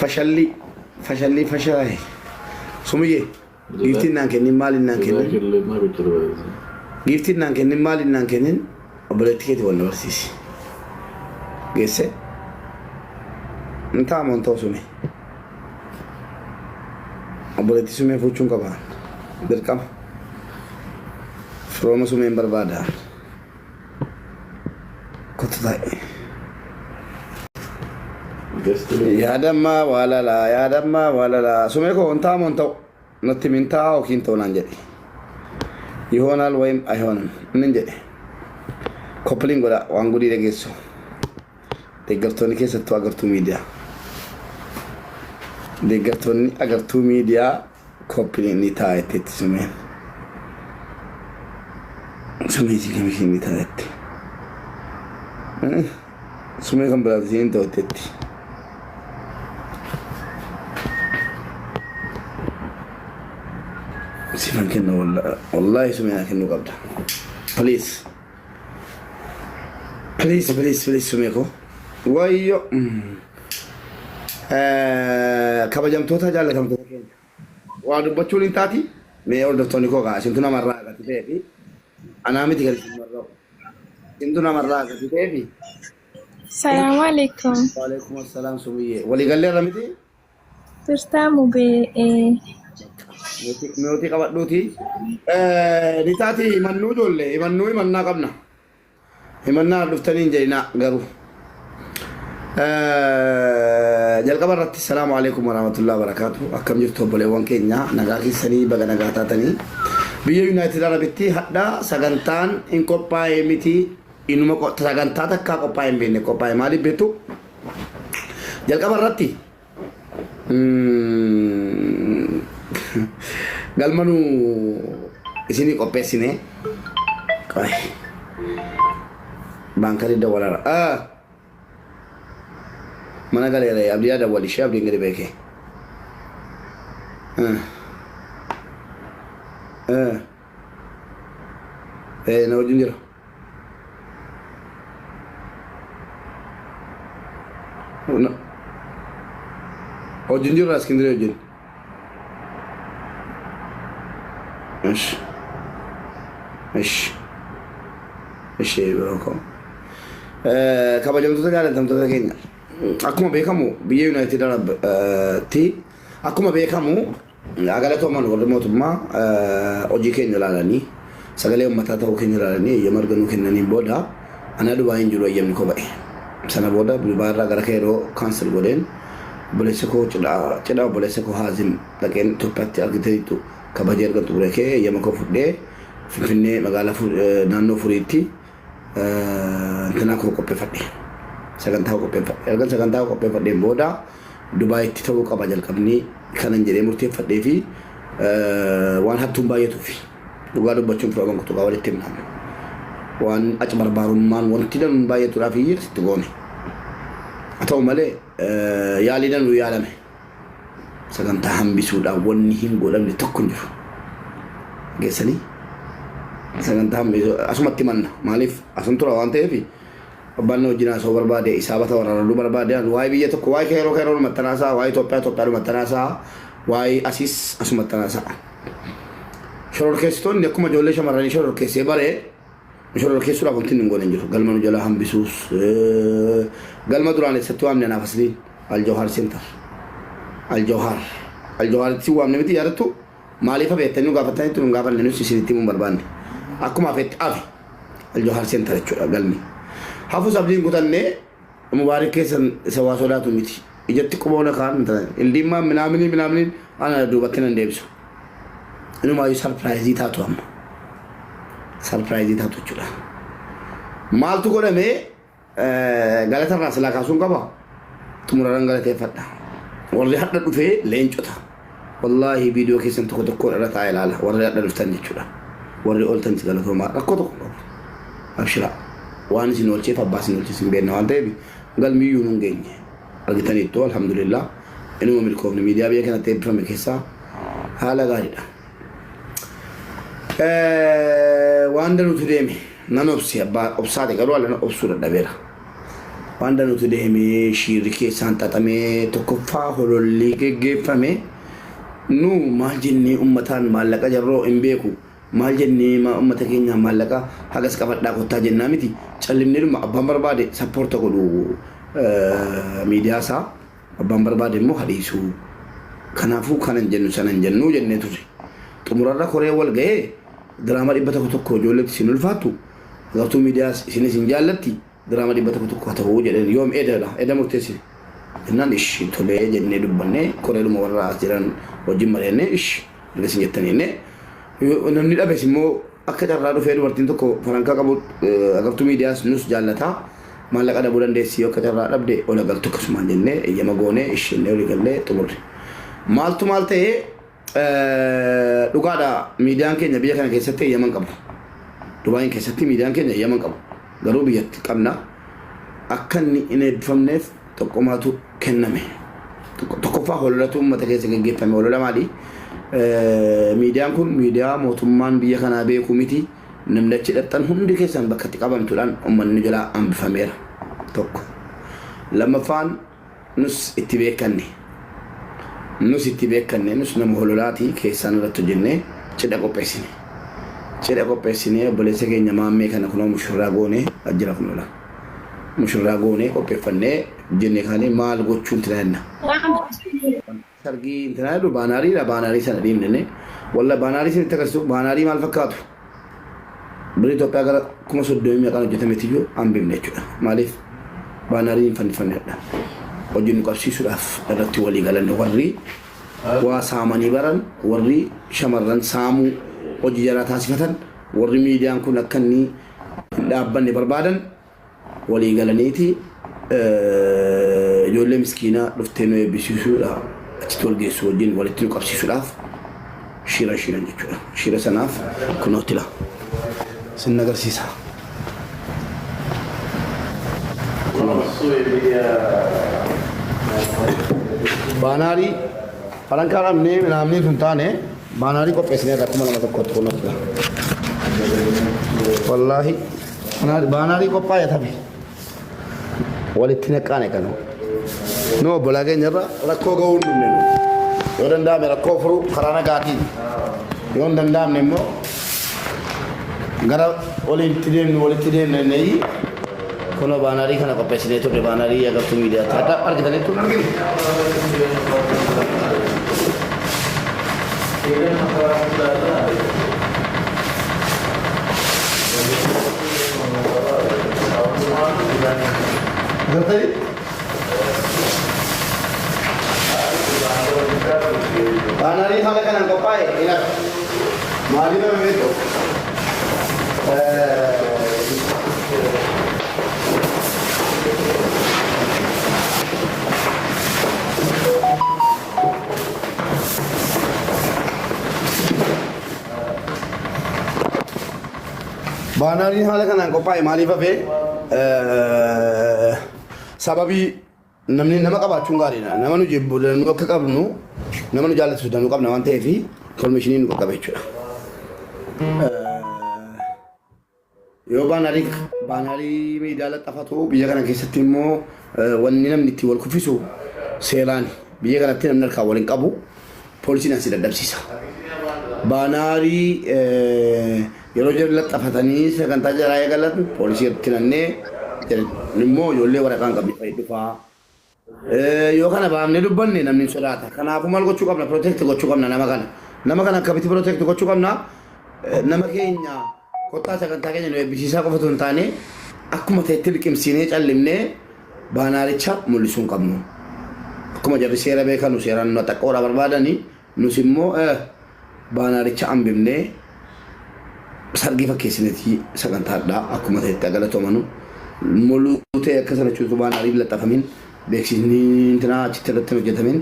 Fashalli fashallii fashalaahe. Sumuyyee giiftiin naan kennin maaliin naan kennin giiftiin naan kennin maaliin naan kennin obboleettii keetii wal na barsiisi. Geesse hin ta'amu hin ta'u sume. Obboleettii sumee fuuchuun qaba. Dirqama. Firooma sumeen barbaada. Kottu taa'i. Yaadammaa waalalaa yaadammaa waalalaa sumee koo hin ta'amu hin ta'u natti min ta'a yookiin ta'u naan jedhe. ይሆናል ወይም አይሆንም ምን jedhe copy link godha waan gudii dhageessu deeggartoonni keessattuu agartuu miidiyaa deeggartoonni agartuu miidiyaa copy link ni ta'a jetteetti sumeen sumee si kamishii ni ta'a jette sumee kan biraati siin ta'u jetteetti. Sifan kenna wallahi sumee naa kennuu qabda. Please. Please please please sumee koo. Wayyo. Kabajamtoota jaallatamtoota keenya. Waa dubbachuun hin taati. Mee hordoftoonni koo kaa isintu namarraa gati ta'ee fi anaa miti kan isin marra'u. Isintu namarraa gati ta'ee fi. Salaamu alaikum. Waalaikum assalaam sumiyyee. Waliigallee irra miti? Turtaa mubee. Miyootii qabadhuuti. Ni taati himannuu ijoollee himannuu himannaa qabna. Himannaa dhuftanii hin jedhinaa garuu. Jalqaba irratti salaamu alaikum warahmatullahi wabarakaatu. Akkam jirtu obboleewwan keenya nagaa keessanii baga nagaa taatanii. Biyya Yuunaayitid Arabitti hadha sagantaan hin qophaa'e miti inuma sagantaa takkaa qophaa'e hin beekne qophaa'e maaliif beektu? Jalqaba irratti galma nu isinii qopheessine qoy baankari dawwalara mana galeera abdiyaa dawwali ishee abdiin gadi beekee na wajjin jira. Wajjin jirra Iskindirii wajjin. Ish. Ish. Ishee biroo koo. Kabajamtoota jaalatamtoota keenya. Akkuma beekamu biyya Yuunaayitid Arab ti akkuma beekamu Haa galatooman warri mootummaa hojii keenya ilaalanii sagalee uummataa ta'uu keenya ilaalanii eeyyama erga nuu kennaniin booda anaa Dubaay hin jiru eeyyamni koo ba'e. Sana booda Dubaay irraa gara Keeroo cancel godheen obboleessa koo cidha cidha obboleessa koo Haazim dhaqeen Itoophiyaatti argitaniittu kabajee erga xumuree kee eeyyama koo fudhee Finfinnee magaalaa naannoo Furiitti intinaa koo qopheeffadhe. Sagantaa koo qopheeffadhe. Erga sagantaa koo qopheeffadheen booda Dubaayitti ta'uu qaba jalqabni kanan jedhee murteeffadhee fi waan hattuun baay'atuufi. Dhugaa dubbachuun fudhaman kutuqaa walitti himna. Waan acbarbaarummaan wanti danuun baay'atuudhaaf itti goone. Haa ta'u malee yaalii danuu yaalame. Sagantaa hambisuudhaan wanni hin godhamne tokko hin jiru. Geessanii sagantaa hambisuu asumatti manna. Maaliif asun tura waan ta'eef abbaan na wajjin haasa'uu barbaade isaabata waraaruu barbaade ani waa'ee biyya tokko waa'ee keeroo keeroo dhumatti haasa'a waa'ee Itoophiyaa Itoophiyaa dhumatti haasa'a waa'ee asiis asumatti haasa'a. Shororkeessitoonni akkuma ijoollee shamarranii shororkeessee baree shororkeessuudhaaf wanti inni hin goone hin jiru. Galma nu jalaa hambisuus galma duraan eessatti waamne anaaf asliin Aljawhaar Center. Aljawhaar. Aljawhaaritti si waamne miti yaadattu maaliif hafeettanii nu gaafattanitti nu hin gaafanne nus isinitti himuu hin barbaanne. Akkuma hafeetti hafe. Aljawhaar Center jechuudha galmi. Hafus abdii hin kutanne Mubaarik keessan isa waa sodaatu miti. Ijatti quba ola kaan ildiimmaan minaaminii minaaminiin ana duubatti nan deebisu. Inumaayyuu sarpiraayizii taatu amma. Sarpiraayizii taatu jechuudha. Maaltu godhame galata irraa silaa kaasuun qaba. Xumurarran galateeffadha. Warri hadha dhufee leencota. Wallaahi viidiyoo keessan tokko tokkoon irra taa'ee ilaala. Warri hadha dhuftan jechuudha. Warri ooltanis galatoomaa rakkoo tokko hin qabu. Abshiraa. Waan isin oolcheef abbaa isin oolches hin beekna waan ta'eef galmiyyuu nun geenye. Argitaniittu alhamdulillah. Inuma milkoofne miidiyaa biyya kanatti eebbifame keessaa haala gaariidha. Waan danuutu deeme nan obse abbaa obsaate garuu alana obsuu dadhabeera. Waan danuutu deemee shiirri keessaan xaxamee tokkoffaa hololli geggeeffame. Nu maal jennee uummataan maallaqa jarroo hin beeku. Maal jennee uummata keenyaan maallaqa hagas qabadhaa kottaa jennaa miti. Callimnee dhuma abbaan barbaade support godhu miidiyaa isaa, abbaan barbaade immoo hadhiisu. Kanaafuu kanan jennu sanan jennu jennee turre. Xumurarra koree wal ga'ee diraama 101 ijoolleetti isin ulfaattu, Agartuu Miidiyaas isinis hin jaallatti, diraama 101 haa ta'uu jedheen. Yoom? Edadha, eda murteessine jennaan, ishi tolee jennee dubbannee, koreedhuma warra as jiran wajjin mari'annee, ishi erga isin jettanii jennee, namni dhabes immoo akka carraa dhufee dubartiin tokko farankaa qabu, Agartuu Miidiyaas nus jaallataa, maallaqa dhabuu dandeessi, yoo akka carraa dhabde ola galtu akkasumaan jennee eeyyama goonee, ishi jennee olii gallee xumurre. Maaltu maal ta'ee? Dhugaadha, miidiyaan keenya biyya kana keessatti eeyyama hin qabu. Dubaayin keessatti miidiyaan keenya eeyyama hin qabu. Garuu biyyatti qabna. Akka inni hin eebbifamneef tokkomaatu kenname. Tokkoffaa hololatu uummata keessa geggeeffame. Holola maali? Miidiyaan kun miidiyaa mootummaan biyya kanaa beeku miti. Namni achi dhaqxan hundi keessan bakka itti qabamtuudhaan uummanni jalaa hambifameera. Tokko. Lammaffaan nus itti beekanne. Nus itti beekanne, nus nama hololaati, keessaan irratti hojjennee cidha qopheessine. Cidha qopheessinee obboleessa keenya Maammee kana kunoo mushurraa goone ajjira kunola. Mushurraa goonee qopheeffannee jenne kaanee maal gochuun tiraanna. Sargii intinaa jedhu baanaariidha, baanaarii sana dhiibnenne. Walla baanaarii isinitti agarsiisu, baanaarii maal fakkaatu? Birrii Itoophiyaa gara 30,000 meeqaan hojjetameetiyyuu hambifne jechuudha. Maaliif baanaarii hin fannifannedha. Hojii nu qabsiisuudhaaf irratti walii galan, warri waa saamanii baran, warri shamarran saamuu hojii jaraa taasifatan, warri miidiyaan kun akka inni hin dhaabbanne barbaadan walii galaniiti ijoollee miskiinaa dhuftee nu eebbisiisuudha achitti wal geessu wajjin walitti nu qabsiisuudhaaf shiira shiiran jechuudha. Shiira sanaaf kunootti la sin agarsiisa. Baanaarii farankaa dhabnee naamni sun taane baanaarii qopheessineerra 2001tti kunootti la. Wallaahi baanaarii qophaa'e tafe walitti naqqaane kanu. Nu obbolaa keenya irra rakkoo ga'uu hin dhumne nu. Yoo danda'ame rakkoo furuu karaa nagaatiin. Yoo hin danda'amne immoo gara walitti deemnu walitti deemna inni kunoo baanaarii kana qopheessinee turre, baanaarii Agartuu Miidiyaatti. Hadha argitaniittu hin argine. Agartanii? Baanaarii haala kanaan qophaa'e hin hafu. Maaliif nama beektu? Baanaariin haala kanaan qophaa'e maaliif hafe? Sababii namni nama qabaachuun gaariidha. Nama nu jibbu nu akka qabnu, nama nu jaallatu danuu qabna waan ta'eef information nu qaqqabe jechuudha. Yoo baanaarii miidiyaa laxxafatu, biyya kana keessatti immoo wanni namni ittiin wal kuffisu seeraan biyya kanatti namni harkaan wal hin qabu, poolisiin asii dadhabsiisa. Baanaarii yeroo jarri laxxafatanii sagantaa jaraa eegalan poolisii itti nannee immoo ijoollee waraqaa hin qabne fa'i dhufaa. Yoo kana baafnee dubbanne namni hin sodaata. Kanaafuu maal gochuu qabna? Protect gochuu qabna nama kana. Nama kana akkamitti protect gochuu qabna? Nama keenya kottaa sagantaa keenya nu eebbisiisaa qofa osoo hin taane, akkuma ta'etti liqimsiinee callimnee baanaaricha mul'isuu hin qabnu. Akkuma jarri seera beekanu seeraan nu xaqqoodhaa barbaadanii, nus immoo baanaaricha hambifnee sargii fakkeessineeti sagantaadhaa akkuma ta'etti galatoomanu. Moluu ta'e akka sana jechuun baanaariin laxxafamin, beeksisni intinaa achitti irratti hin hojjetamin,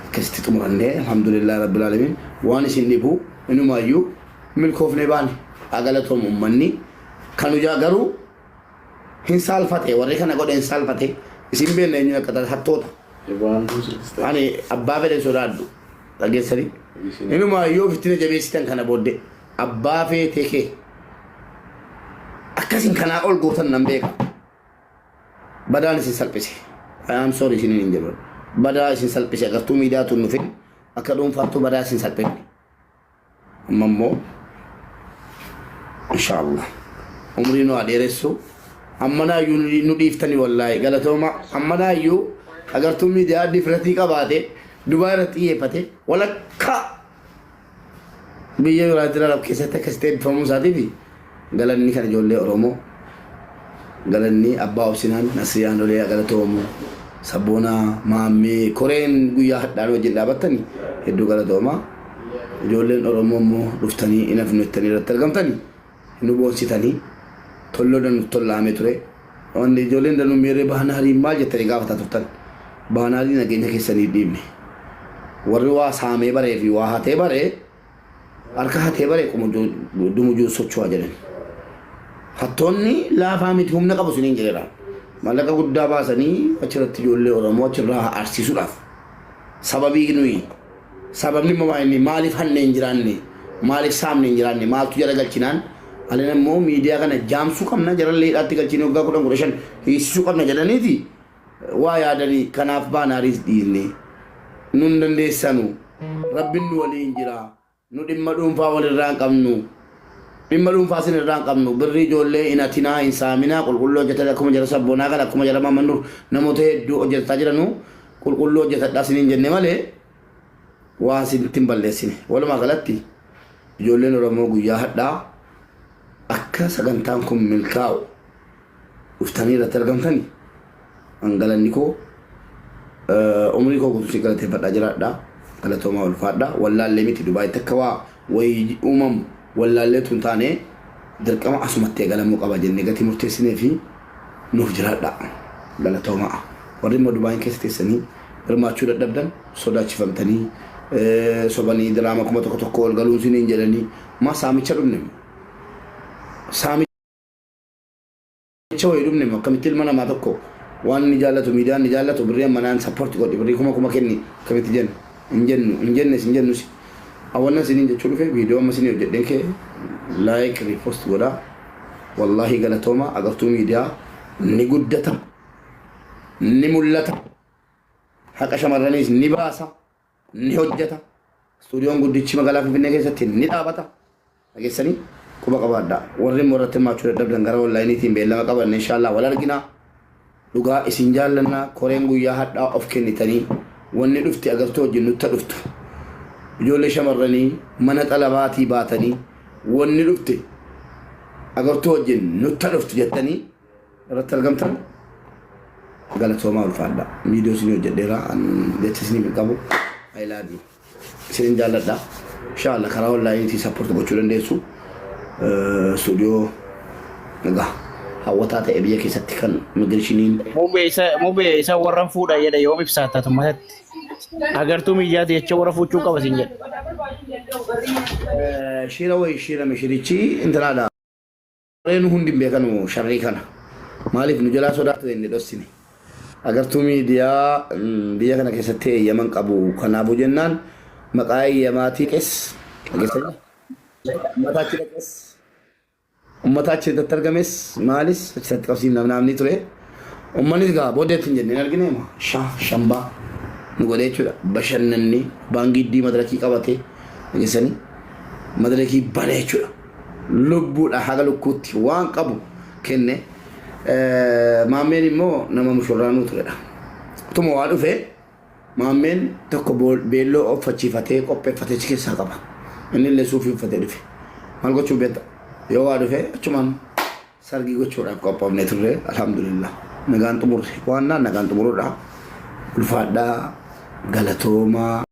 akkasitti xumurannee, alhamdulillah rabbil alamin, waan isin dhibu inumaayyuu milkoofnee baane. Haa galatoomu uummanni kan hojaa, garuu hin saalfate, warri kana godhe hin saalfate. Isin beekna eenyuun akka ta'e, hattoota. Ani abbaa fedhe sodaadhu, dhageessanii inumaayyuu ofitti na jabeessitan. Kana booddee abbaa feetee kee akkasin kanaa ol gootan nan beeka. Badaan isin salphise. I am sorry isiniin hin jedhu. Badaa isin salphise agartuu miidiyaa tun dhufin akka dhuunfaattuu badaa isin salphifne. Amma immoo inshaallah umrii nu haa dheeressu. Ammanaayyuu nu dhiiftani wallaahi galatooma. Ammanaayyuu agartuu miidiyaa difratii qabaate Dubaay irratti xiyyeeffate walakkaa biyya Yunaayitid Arab keessatti akkasitti eebbifamuu isaatiif galanni kan ijoollee Oromoo galanni abbaa obsinaan Nasriyaan Olee galatoomu sabboonaa maammee koreen guyyaa hadhaan wajjin dhaabattani hedduu galatooma. Ijoolleen Oromoo immoo dhuftanii hin hafnu jettanii irratti argamtani nu boonsitanii tolloo danuuf tollaamee ture. Wanni ijoolleen danuu miirree baanaarii maal jettanii gaafataa turtan. Baanaarii nageenya keessanii dhiibne. Warri waa saamee baree fi waa hatee baree harka hatee baree dumujuu socho'aa jedhan. Hattoonni laafaa miti humna qabu isiniin jedheera. Maallaqa guddaa baasanii achirratti ijoollee Oromoo achirraa aarsiisuudhaaf sababii nuyi Sababni immoo maal inni maaliif hanne hin jiraanne maaliif saamne hin jiraanne maaltu jara galchinaan alin immoo miidiyaa kana jaamsuu qabna jarallee hidhaatti galchine waggaa 10 15 hiisisuu qabna jedhaniiti waa yaadanii kanaaf baanaariis dhiisne nun dandeessanu rabbin nu waliin jira nu dhimma dhuunfaa walirraa hin qabnu dhimma dhuunfaa sin irraa hin qabnu birrii ijoollee hin hatinaa hin saaminaa qulqulluu hojjetan akkuma jara sabboonaa kana akkuma jara Maamman namoota hedduu hojjetataa jiranu qulqulluu hojjetadhaa siniin jenne malee waan sitti hin balleessine. Walumaa galatti ijoolleen Oromoo guyyaa hadhaa akka sagantaan kun milkaa'u dhuftanii irratti argamtani an galanni koo umrii koo guutuu si galateeffadhaa jiraadha. Galatoomaa ulfaadha. Wallaallee miti Dubaayitti akka waa wayii uumamu wallaallee tun taane dirqama asumatti eegalamuu qaba jennee gatii murteessinee fi nuuf jiraadha. Galatoomaa. Warri immoo Dubaayin keessa teessanii hirmaachuu dadhabdan sodaachifamtanii sobanii diraama 1000 ol galuun siniin jedhanii maa saamicha dhumne moo? Saamicha wayii dhumne moo akkamitti ilma namaa tokko waan inni jaallatu miidiyaan inni jaallatu birrii ammanaan support godhi birrii kuma kuma kenni akkamitti jenna hin jennu hin jennes hin jennus awwannan siniin jechuu dhufe viidiyoo amma sinii hojjedheen kee like repost godhaa wallaahi galatooma agartuu miidiyaa ni guddata ni mul'ata Haqa shamarraniis ni baasa, ni hojjeta. Istuudiyoon guddichi magaalaa Finfinnee keessatti ni dhaabata. Dhageessanii quba qabaadha. Warri immoo irratti hirmaachuu dadhabdan gara onlaayiniitiin beellama qabanne inshaallah wal argina. Dhugaa isin jaallanna koreen guyyaa hadhaa of kennitanii wanni dhufti agartuu wajjin nutta dhuftu. Ijoollee shamarranii mana xalabaatii baatanii wanni dhufte agartuu wajjin nutta dhuftu jettanii irratti argamtan galatoomaa ulfaadha. Viidiyoo isinii hojjedheera jecha isinii hin qabu. I love you. Isinin jaalladha. Inshallah karaa onlaayiniitiin support gochuu dandeessu. Istuudiyoo egaa hawwataa ta'e biyya keessatti kan immigireeshiniin Mubee isa warran fuudha jedhe yoom ibsaata tummatatti. Agartuu miidiyaati jecha warra fuuchuu qaba siin jedhe. Shira wayi shirame shirichi intalaadha. Warreen nu hundi hin beekanu sharrii kana. Maaliif nu jalaa sodaatu jenne dhossine. Agartuu miidiyaa biyya kana keessatti eeyyama hin qabu. Kanaafuu jennaan maqaa eeyyamaatii qes dhageessanii ummata achi dhaqes ummata achi irratti argames maalis achirratti qabsiifna naamni ture. Ummannis gaa booddeetti hin jenne hin argine sha shambaa nu godhee jechuudha. Bashannanni baangiddii madarakii qabate dhageessanii madarakii bane jechuudha. Lubbuudha haga lukkuutti waan qabu kenne. Maammeen immoo nama mushurraanuu turedha. Utuma waa dhufe maammeen tokko beelloo uffachiifatee qopheeffatee achi keessaa qaba. Inni illee suufii uffatee dhufe. Maal gochuu beekta? Yoo waa dhufe achumaan sargii gochuudhaaf qophoofnee turre alhamdulillah. Nagaan xumurre. Waan naan nagaan xumurudha. Ulfaadhaa galatoomaa.